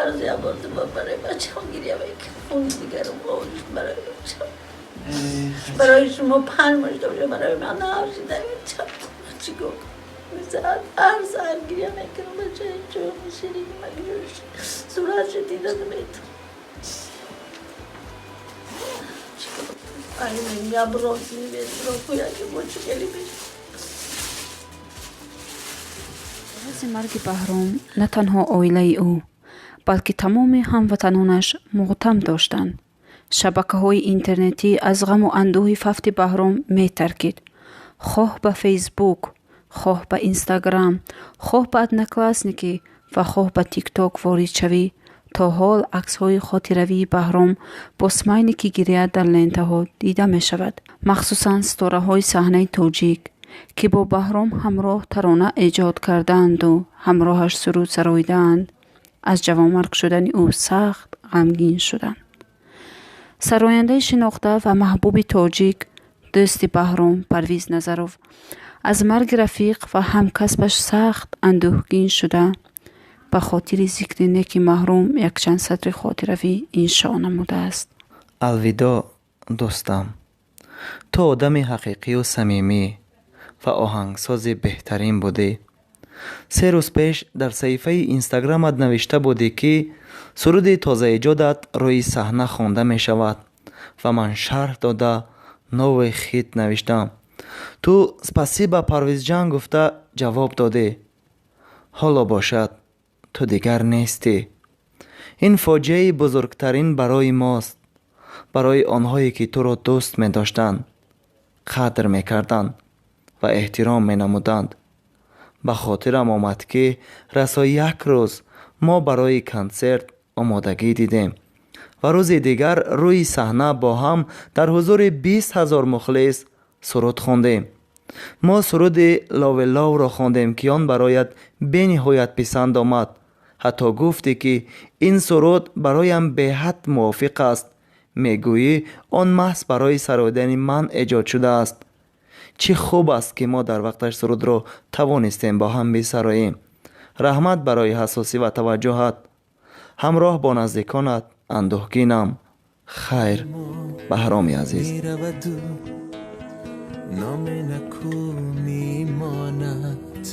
Ҳар рӯз як бор, ду бор барои бачаам гиря мекунам. Хуни ҷигарам хушк барои бачам. Барои шумо 5 моҳ шуда, барои ман ҳафт шуда. Чӣ гуфт? Ҳар саҳар гиря мекунам. Бачаи ҷони ширини ман, суратшо дида наметавонам. Ай, я бросили, яки бо хеле мешавад. Рӯзи марги Баҳром на танҳо оилаи ӯ, балки тамоми ҳамватанонаш мотам доштанд. Шабакаҳои интернетӣ аз ғаму андӯҳи фавти Баҳром метаркид. Хоҳ ба Фейсбук, хоҳ ба Инстаграм, хоҳ ба Одноклассники ва хоҳ ба Тикток ворид шавӣ, то ҳол аксҳои хотиравии Баҳром бо смайлики гиря дар лентаҳо дида мешавад. Махсусан ситораҳои саҳнаи тоҷик, ки бо Баҳром ҳамроҳ тарона эҷод кардаанду ҳамроҳаш суруд сароидаанд, аз ҷавонмарг шудани ӯ сахт ғамгин шуданд. Сарояндаи шинохта ва маҳбуби тоҷик, дӯсти Баҳром, Парвиз Назаров аз марги рафиқ ва ҳамкасбаш сахт андӯҳгин шуда, ба хотири зикри неки маҳрум якчанд сатри хотиравӣ иншо намудааст. Алвидоъ, дӯстам. Ту одами ҳақиқию самимӣ ва оҳангсози беҳтарин будӣ. 3 рӯз пеш дар саҳифаи Инстаграмат навишта будӣ, ки суруди тозаэҷодат рӯи саҳна хонда мешавад, ва ман шарҳ дода, новый хит навиштам. Ту «Спасибо, Парвизҷан» гуфта ҷавоб додӣ. Ҳоло бошад, ту дигар нестӣ. Ин фоҷиаи бузургтарин барои мост, барои онҳое, ки туро дӯст медоштанд, қадр мекарданд ва эҳтиром менамуданд. Ба хотирам омад, ки расо як рӯз мо барои консерт омодагӣ дидем ва рӯзи дигар рӯи саҳна бо ҳам дар ҳузури 20 000 мухлис суруд хондем. Мо суруди «Лове ловро» хондем, ки он бароят бениҳоят писанд омад. Ҳатто гуфтӣ, ки ин суруд бароям беҳад мувофиқ аст, мегӯӣ, он маҳз барои сароидани ман эҷод шудааст. Чӣ хуб аст, ки мо дар вақташ сурудро тавонистем бо ҳам бисароем. Раҳмат барои ҳассосӣ ва таваҷҷӯҳат. Ҳамроҳ бо наздиконат андӯҳгинам. Хайр, Баҳроми азиз. Номи наку мемонад,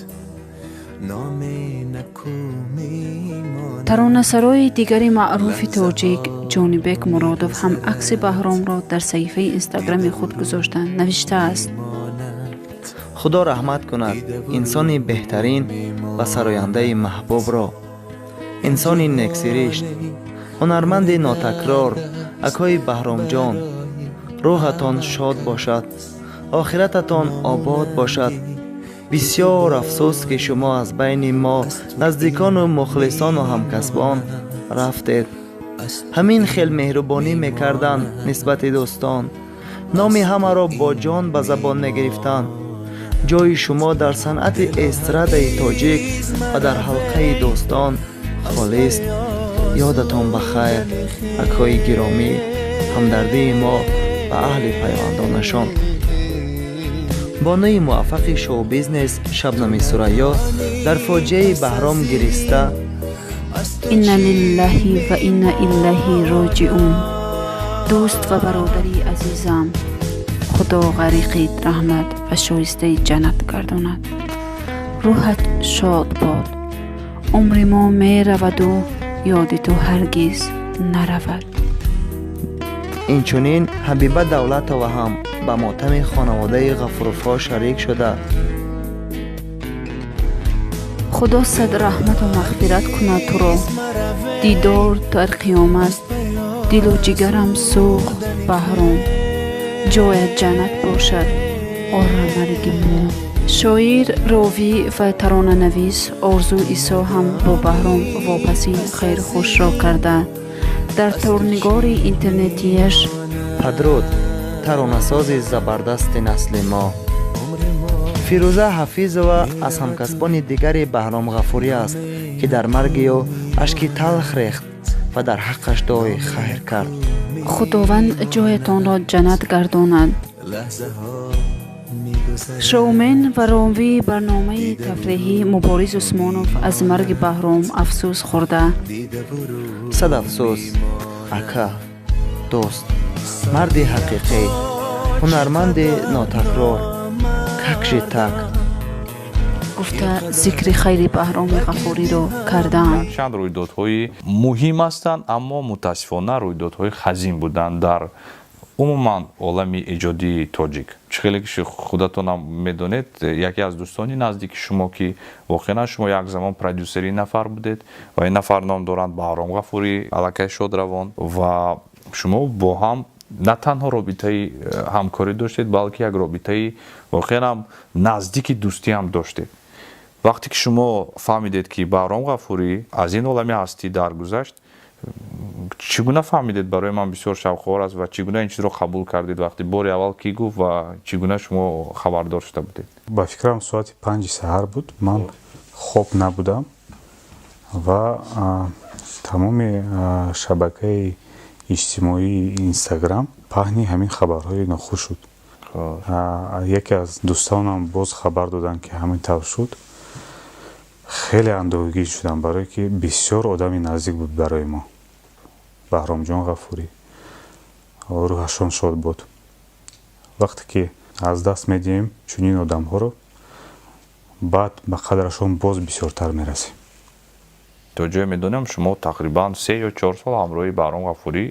номи наку мемонад. Таронасарои дигари маъруфи тоҷик, Ҷонибек Муродов, ҳам акси Баҳромро дар саҳифаи Инстаграми худ гузошта, навиштааст: Худо раҳмат кунад инсони беҳтарин ва сарояндаи маҳбубро, инсони нексиришт, ҳунарманди нотакрор, акои Баҳромҷон. Рӯҳатон шод бошад, охирататон обод бошад. Бисёр афсӯс, ки шумо аз байни мо, наздикону мухлисону ҳамкасбон, рафтед. Ҳамин хел меҳрубонӣ мекарданд нисбати дӯстон, номи ҳамаро бо ҷон ба забон мегирифтанд. Ҷои шумо дар санъати эстрадаи тоҷик ва дар ҳалқаи дӯстон холист. Ёдатон ба хайр, акои гиромӣ. Ҳамдардии мо ба аҳли пайвандонашон. Бонуи муваффақи шоу-бизнес Шабнами Сурайё дар фоҷиаи Баҳром гириста. Инна лиллаҳи ва инна илайҳи роҷиун. Дӯст ва бародари азизам, Худо ғариқи раҳмат ва шоистаи ҷаннат гардонад. Рӯҳат шод бод. Умри мо мераваду ёди ту ҳаргиз наравад. Инчунин Ҳабиба Давлатова ҳам ба мотами хонаводаи Ғафуровҳо шарик шуда. Худо сад раҳмату мағфират кунад туро. Дидор дар қиёмат. Дилу ҷигарам сӯхт, Баҳром. Ҷоят ҷаннат бошад, орамарги мо. Шоир, ровӣ ва таронанавис Орзу Исо ҳам бо Баҳром вопасин хайрхушро карда, дар торнигори интернетияш: Падруд, таронасози забардасти насли мо. Фирӯза Ҳафизова аз ҳамкасбони дигари Баҳром Ғафурӣ аст, ки дар марги ӯ ашки талх рехт ва дар ҳаққаш дуои хайр кард. Худованд ҷоятонро ҷаннат гардонад. Лаҳзаҳо мегузаранд. Шоумен ва ровии барномаи тафриҳӣ Мубориз Усмонов аз марги Баҳром афсӯс хӯрда: Сад афсӯс, ака, дӯст, марди ҳақиқӣ, ҳунарманди нотакрор, как же так? Гуфта, зикри хайри Баҳроми Ғафуриро кардаанд. Чанд рӯйдодҳои муҳим ҳастанд, аммо мутаассифона рӯйдодҳои хазин буданд дар умуман олами эҷодии тоҷик. Чӣ хеле ки худатонам медонед, яке аз дӯстони наздики шумо, ки воқеан шумо як замон продюсери ин нафар будед ва ин нафар ном доранд Баҳром Ғафурӣ, аллакай шодравон, ва шумо бо ҳам на танҳо робитаи ҳамкорӣ доштед, балки як робитаи воқеан ҳам наздики дӯстӣ ҳам доштед. Вақте ки шумо фаҳмидед, ки Баҳром Ғафурӣ аз ин олами ҳастӣ даргузашт, чӣ гуна фаҳмидед? Барои ман бисёр шавқовар аст. Ва чӣ гуна ин чизро қабул кардед? Вақте бори аввал кӣ гуфт ва чӣ гуна шумо хабардор шуда будед? Ба фикрам, соати 5-и саҳар буд. Ман хоб набудам ва тамоми шабакаи иҷтимоии Инстаграм паҳни ҳамин хабарҳои нохуш шуд. Яке аз дӯстонам боз хабар доданд, ки ҳамин тавр шуд. Хеле андӯҳгин шудам, барое ки бисёр одами наздик буд барои мо Баҳромҷон Ғафурӣ, рӯҳашон шод буд. Вақте ки аз даст медиҳем чунин одамҳоро, баъд ба қадрашон боз бисёртар мерасем. То ҷое медонам, шумо тақрибан 3 ё 4 сол ҳамроҳи Баҳром Ғафурӣ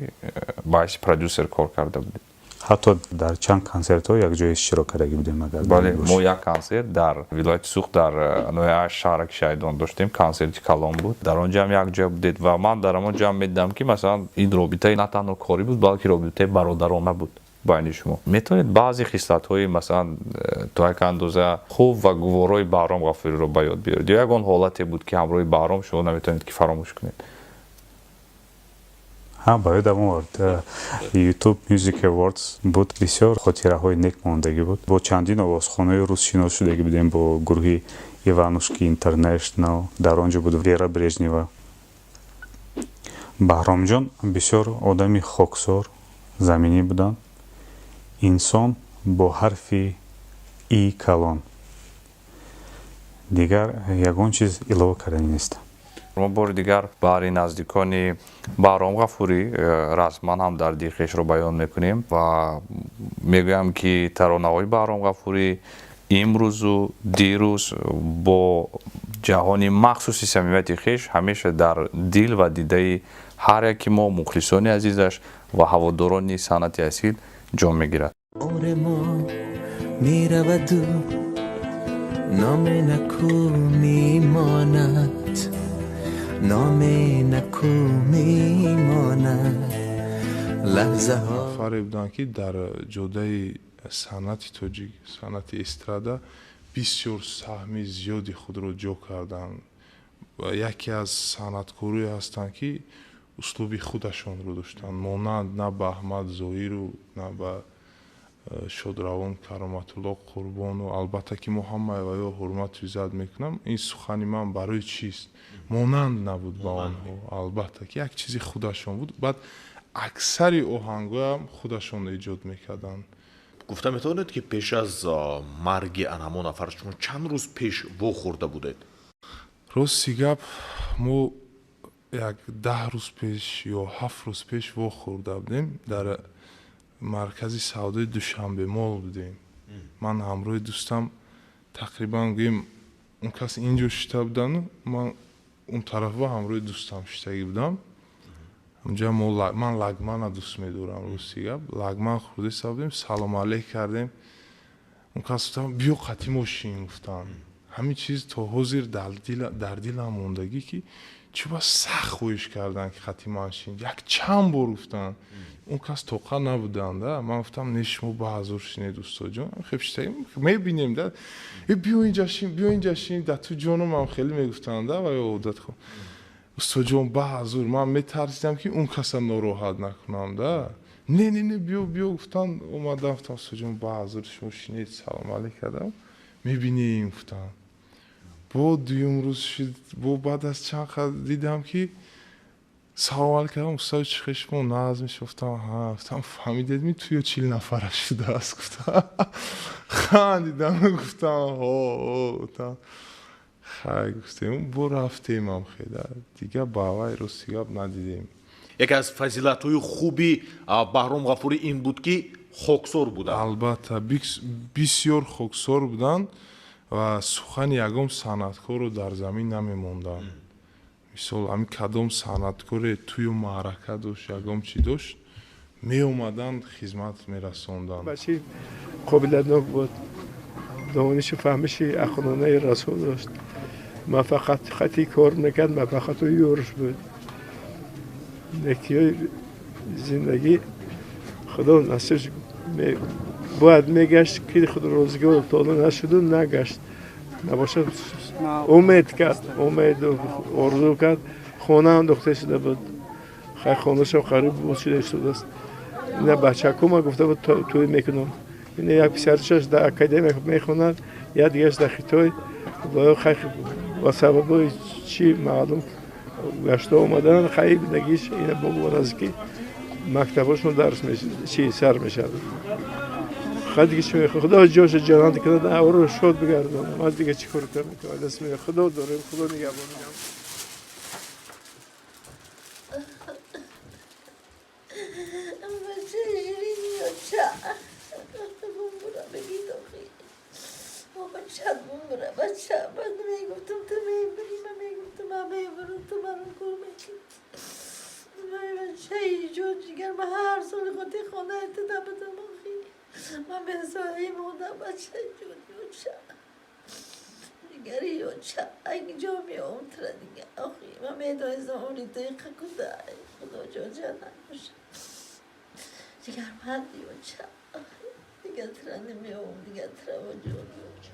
ба ҳайси продюсер кор карда будед. Ҳатто дар чанд консертҳо якҷоя иштирок кардагӣ будем, агар Бале, мо як консерт дар вилояти Суғд, дар ноҳияи шаҳраки Шаҳидон доштем. Консерти калон буд, дар он ҷо ҳам якҷоя будед ва ман дар ҳамон ҷо ҳам медидам, ки масалан ин робитаи на танҳо корӣ буд, балки робитаи бародарона буд байни шумо. Метавонед баъзе хислатҳои, масалан, то як андоза хуб ва гуворои Баҳром Ғафуриро ба ёд биёред ё ягон ҳолате буд, ки ҳамроҳи Баҳром шумо наметавонед ки фаромӯш кунед? Ҳа, ба ёдам овард, YouTube Music Awards буд. Бисёр хотираҳои нек мондагӣ буд. Бо чандин овозхонаи рус шинос шудагӣ будем, бо гурӯҳи Иванушки International. Дар он ҷо буд Вера Брежнева. Баҳромҷон бисёр одами хоксор, заминӣ буданд, инсон бо ҳарфи И калон. Дигар ягон чиз илова карданӣ нестам. Мо бори дигар баҳри наздикони Баҳром Ғафурӣ расман ҳамдардии хешро баён мекунем ва мегӯям, ки таронаҳои Баҳром Ғафурӣ имрӯзу дирӯз бо ҷаҳони махсуси самимияти хеш ҳамеша дар дил ва дидаи ҳар яки мо, мухлисони азизаш ва ҳаводорони санъати асил, ҷо мегирад. Умри мо мераваду номи неку мемонад, номи неку мемонад лаҳзаҳо. Нафаре буданд, ки дар ҷодаи санъати тоҷик, санъати эстрада бисёр саҳми зиёди худро ҷо карданд. Яке аз санъаткорое ҳастанд, ки услуби худашонро доштанд, монанд на ба Аҳмад Зоҳиру, на ба шодравон Кароматулло Қурбону. Албатта ки мо ҳамаи ваё ҳурмату иззат мекунам, ин сухани ман барои чист, монанд набуд ба онҳо. Албатта ки як чизи худашон буд. Баъд аксари оҳангоям худашон эҷод мекарданд. Гуфта метавонед, ки пеш аз марги ан ҳамон нафар шумо чанд рӯз пеш вохӯрда будед? Рости гап, мо як 10 рӯз пеш ё 7 рӯз пеш вохӯрда будем. Дар маркази савдои Душанбе Мол будем. Ман ҳамроҳи дӯстам, тақрибан гӯем, он кас инҷо шита будану ман он тарафа ҳамроҳи дӯстам шиштагӣ будам. Унҷа ман лагмана дӯст медорам, рости гап, лагман хӯрдеста будем. Салом алейк кардем. Он кас гуфтам: «Биё, қати мо шин», гуфтанд. Ҳамин чиз то ҳозир дар дилам мондагӣ, ки чӣ ба сахт хоҳиш карданд, ки қати ман шин. Як чанд бор гуфтанд. Он кас тоқа набуданд. Ман гуфтам: «Не, шумо ба ҳазур шинед, устоҷон, хеб шитагӣ мебинем да». «Э, биё инҷа шин, биё инҷа шин, да ту ҷонумам», хеле мегуфтанд да. Ва одат хо, устоҷон, ба ҳазур. Ман метарсидам, ки он каса нороҳат накунам да. «Не, не, не, биё, биё», гуфтанд. Омадам, гуфтам: «Устоҷон, ба ҳазур шумо шинед». Салом алейк кардам. «Мебинем», гуфтанд. Бо дуюм рӯз шуд, бо баъд аз чанд қадр дидам, ки Салом алейкум, устод, чӣ хешмо назм гуфтам, ҳа, гуфтам, фаҳмидед ми туё 40 нафара шудааст, гуфтам. Хандидам, гуфтам, ҳо, гуфтам. Хай, гуфтем, бо рафтем ам хеда. Дига ба вай рости гап надидем. Яке аз фазилатҳои хуби Баҳром Ғафурӣ ин буд, ки хоксор буданд. Албатта, бисёр хоксор буданд ва сухани ягон санъаткорро дар замин намемонданд. Мисол, ҳамин кадом санъаткоре тӯю маърака дошт, ягон чӣ дошт, меомаданд, хизмат мерасонданд. Бачаи қобилиятнок буд, донишу фаҳмиши ақлонаи расо дошт, муваффақат хати кор мекард, муваффақату ёрш буд. Некиҳои зиндагӣ худо насиб бояд мегашт, ки худ рӯзгор тола нашуду нагашт. Набошад, умед кард, умеду орзу кард, хона андохта шуда буд. Хай, хонашам қариб буд шуда истодааст. Ина бачакума гуфта буд, тӯй мекунам. Ина як писарчаш дар академия мехонад, як дигараш дар Хитой. Хай, ба сабабҳои чӣ маълум гашта омадан, хай, нагиш ина бо наздики мактабҳошон дарс чи сар мешавад. Хай, дига чӣ мехоҳ, худо ҷоша ҷаннат кунад, авро шод бигардонад. Ман дига чӣ кор кунам? Даст худо дорем, худо нигаҳбон. Мегуфтам, ту мебурӣ, ман мегуфтам, ман мебурам, ту маро кор мекунӣ. Бачаи ҷон ҷигар, ман ҳар соли хоти хонаи ту набудам, охи. Ман бесоҳиб мондам, бачаи ҷон, ёча. Ҷигари ёча, ай ҷо меом тура дига, охи. Ман медонистам умри ту иқа кӯтоҳ, худо ҷон ҷаннат боша. Ҷигарманд ёча, дига тура намеом, дига тура ҷон ёча.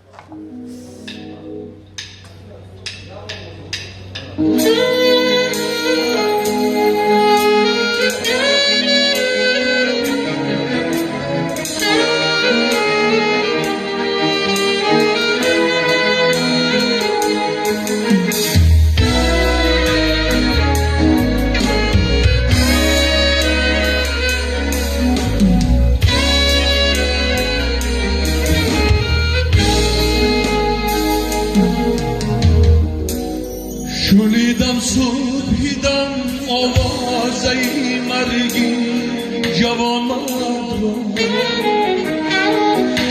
Шунидам субҳидам овозаи марги ҷавонмардро,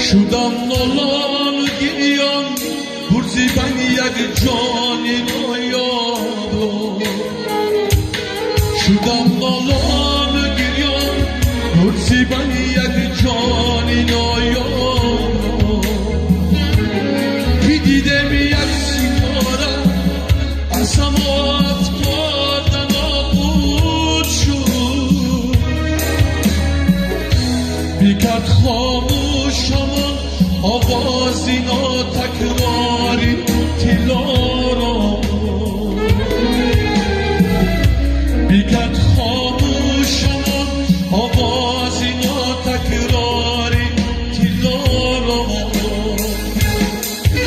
шудам нолону гирён, пурсидан як ҷони ноёбро. Шудам нолону гирён, пурсидан як ҷони ноёбро. Бидидем як ситора аз само афтода нобуд шуд, бикард хомӯш ҳамон овози нотакрори тиллоро, бикард хомӯш ҳамон овози нотакрори тиллоро.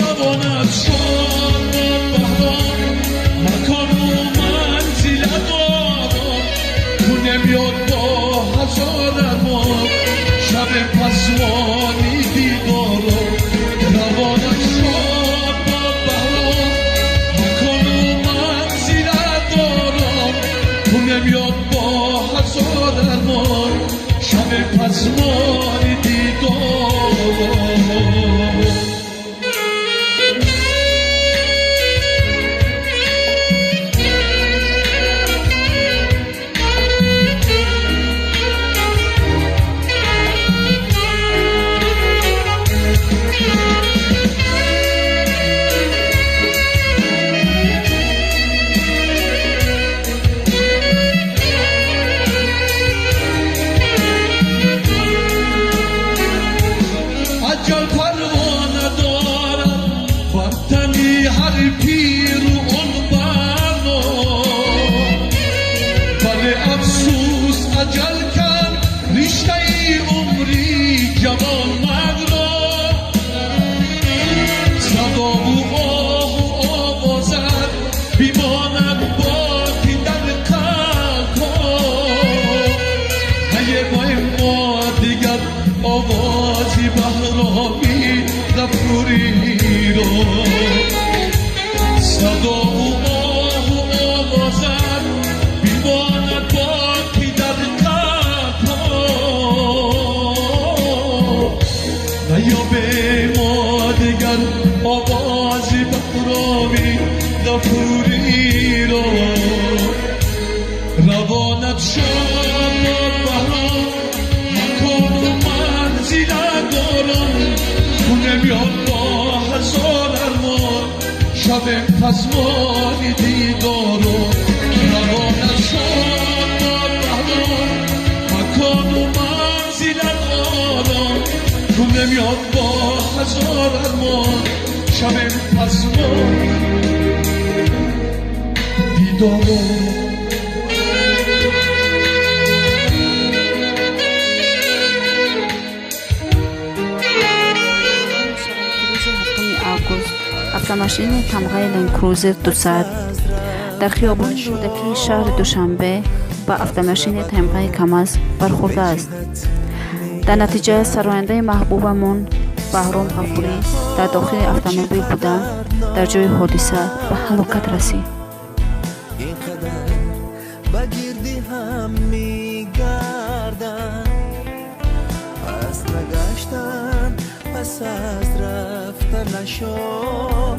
Равонат шод баҳром, макону манзилат ором. Кунем ёд бо ҳазор армон шаби пасмони дидоро. Равонат шод бод баҳром, макону манзилат ором. Кунем ёд бо ҳазор армон шаби пасмони дидоро. Аҷал парво надорад бар тани ҳар пиру он барно, вале афсӯс, аҷал кард риштаи умри ҷавонмардро. Садову оҳу овозат бимонад боқӣ дар қалб. روانت شاد باد بهرام، مکان و منزلت آرام. کو نمیاد با هزار ارمان شب پسمانی دیدارم. روانت شاد باد بهرام، مکان و منزلت آرام. کو نمیاد با هزار ارمان شب پسمانی دیدارم. Рӯзи 7 август автомошинаи тамғаи Ленд-Крузер 200 дар хиёбони Рӯдакии шаҳри Душанбе ба автомошинаи тамғаи КамАЗ бархӯрдааст. Дар натиҷа сарояндаи маҳбубамон Баҳром Ғафурӣ дар дохили автомобил буда, дар ҷои ҳодиса ба ҳалокат расид. Ин қадар ба гирди ҳам мегарданд, пас нагаштан пас аз рафтанашон.